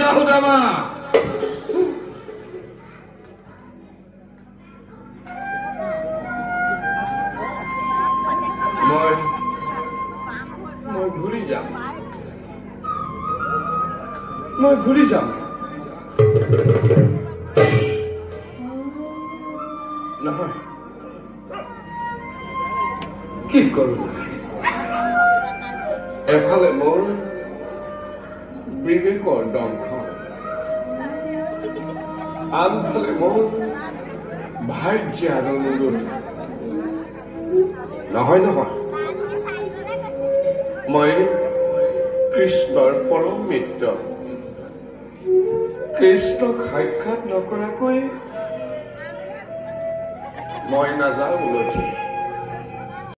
যা সুদামা। মই মই ঘূৰি যাম, মই ঘূৰি যাম। নহয়, কি কৰোঁ? এফালে মোৰ বিবেকৰ দংশন, আনফালে মোৰ ভাৰ্যাৰ অনুৰোধ। নহয় নহয়, মই কৃষ্ণৰ পৰম মিত্ৰ, কৃষ্ণক সাক্ষাৎ নকৰাকৈ মই নাযাওঁ উলটি।